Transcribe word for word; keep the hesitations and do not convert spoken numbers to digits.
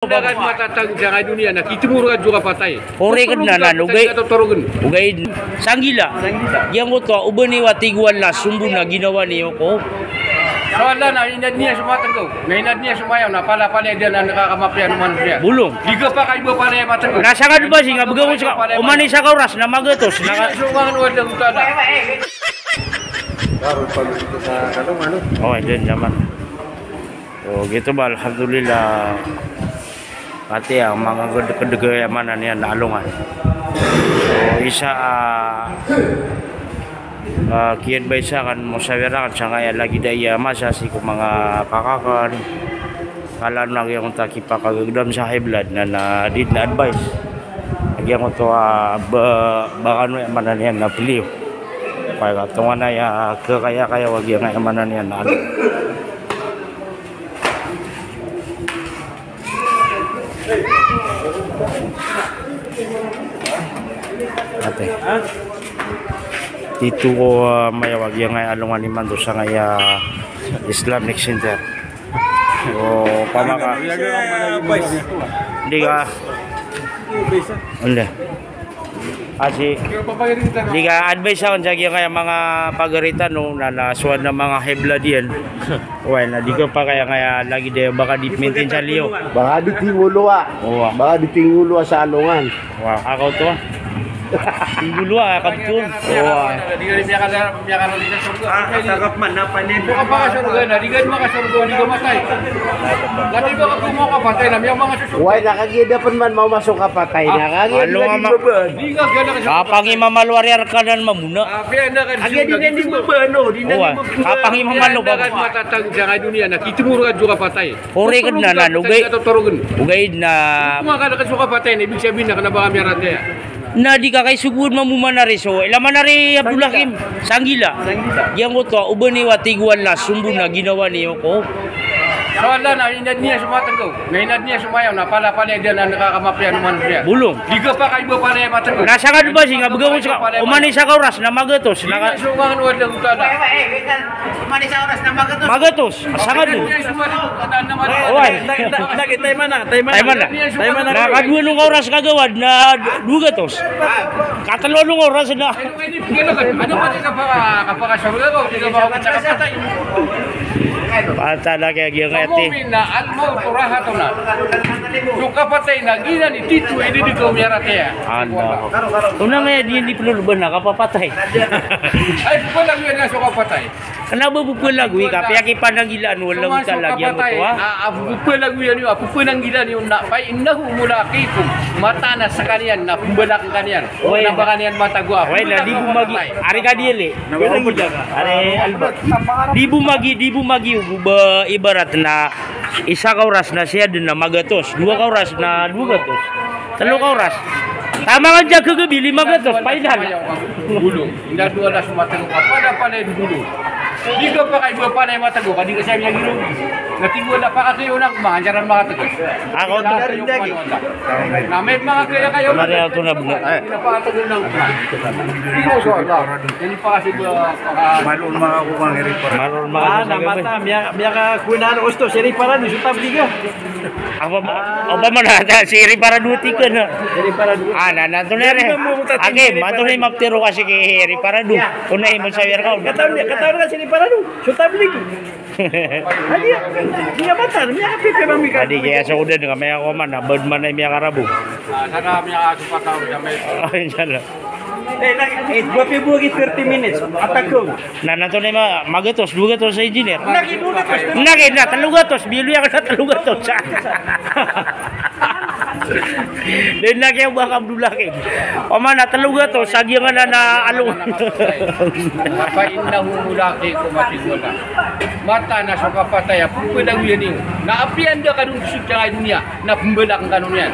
Dagan matatago sangkai doniya na kitemoro ka so kapatay. Pori ked na nan, ogaid. Ogaid. Sanggila. Giyangkoto a oba niyo a tig o Allah, sombo na ginawa niyo ko. So Allah na inadn iyan so matenggaw, na inadn iyan so mayaw, na palapalaya dn a kamapiya o manosiya. Bolong. Di ka pakaiba palaya matenggaw. Na sangkad ba sii nga began ko seka, oman i isa ka oras na magatos na ka. Di so mangan o Allah Taala. Oway, dn naman. So, giyoto ba, alhamdulillah. Pati a manga kedeked a aya maana niyan na alongan. So, isa a, ah, kiyadvice aken, mosawir aken sangkaya lagid aya masa sii ko manga kaka aken. Kala o na giyangkoto a kipakagegedam sa high blood na, na di dn advice. Giyangkoto a ba, ba kano aya maana niyan na peliyo. Kaya katonganay a kekayakaya a giyangkaya maana niyan na alongan. Ate. Tito ko, ah, mayaw a giyangkaya alongan imanto sangkaya Islamic Center. O, pamaka. Di ka. Anda. Asi, di ka advice aken sa giyangkaya manga pagari tano na, na so adn a manga high blood iyan. Oway, na di ka pakaya ngaya lagid aya, baka di maintain sa liyo. Baka di tingolowa. Owa. Baka di tingolowa sa alongan. Wa, akaw to. Tingolowa, akaw to. Owa. Oway, na kagiya da pen man mawma so kapatay na kagiya da di babaan. Kapangi mamalo ari arkanan mamona. Kagiya di niyan di babaan, o, di niyan di babaan. Kapangi mamalo. Matatag sa doniya na kitemoro ka so kapatay. Pori ked na nan, ogaid. Ogaid na. Manga ka so kapatay na ibig sabihin na kena ba ka miyaratiyaya. Na di ka kaisogoon mambo man ari so, ila man ari Abdul Hakim, sanggila. Giyangkoto a oba niyo a tig o Allah, sombo na ginawa niyo ko. So Allah na inadn iyan so matenggaw, na inadn iyan so mayaw, na palapalaya dn a kamapiya o manosiya. Bolong. Di ka pakaiba palaya matenggaw. Na sangkad ba sii nga began ko seka, oman i isa ka oras na magatos na ka. Di so mangan o Allah Taala. Magatos. Sangkad. Oway. Taymana. Taymana. Na kadowa on ka oras kagawad na dowa gatos. Katelo on ka oras na. Patay na kaya giya kaya ti. Mu'min na al-mawtu rahatun. So kapatay na giyanan i titho i di di ko miyaratiyaya. Anda. Ona ngaya di di peloloban na kapapatay. Ay, wala ko yan na so kapatay. Kena ba pepelagoy ka, piyakipananggilaan o Allah Taala giyangkoto a. A, a, pepelagoyan iyo, a, pepenanggilaan iyo na, fa innahu mulaqikum. Mataan a sekaniyan na pembalakn kaniyan. Oway, na ba kaniyan matago a. Oway, na di bo magi, ari ka diyali. Ari Albert. Di bo magi, di bo magi, o ba ibarat na isa ka oras na siya den na magatos, dowa ka oras na dowa gatos. Telo ka oras. Tamangan sa gagabi, lima gatos, final. Bolong. Inda dowa na so matego ka, pada, pada, bolong. Di ka pakaiba, pada, matego ka, di ka siya miyagiro. Na tigo na pakatego na, manganjaran makatego. Ako to. Na may mga kaya kayo. Mari ako na buna. Di na pakatego na. Di ko so, ala. Ini pakasiba, paka- Malon mga ako bang iri pa. Malon mga ako. Ah, na mata, miya, miya ka kunan osto, siri para di sutab diga. Apa, apa man ata si Iri Parado tiken, ha? Iri Parado. Ah, na, na, antonaa iri? Agi, antonaa i maptero ka sii ki Iri Parado? Onaa i masawir ka on? Katawan, katawan ka si Iri Parado. So tablig. Adi, di ka batal, miyakapipi ba mika? Adi, kaya so oden ka, miyakaoma na, bad man ay miyakarabo. Ah, sana miyakasupataw sa may. Ah, inshallah. Eh, na, eh, dua puluh lagi thirty minutes. Atak ko. Na, na, antonaa i ma-, magatos, dowa gatos sa engineer. Naki, dowa gatos. Naki, na, telo gatos, bilo iyan na telo gatos. Den na kaya ba ka Abdullah kay. Oma na telo gatos, sa giyanan na along. Fa innahu mulaqikum, mati ko na. Mataan a so kapatay a pembalagoyan iyo. Na apiya anda ka den sii sa doniya, na pembalakn ka den iyan.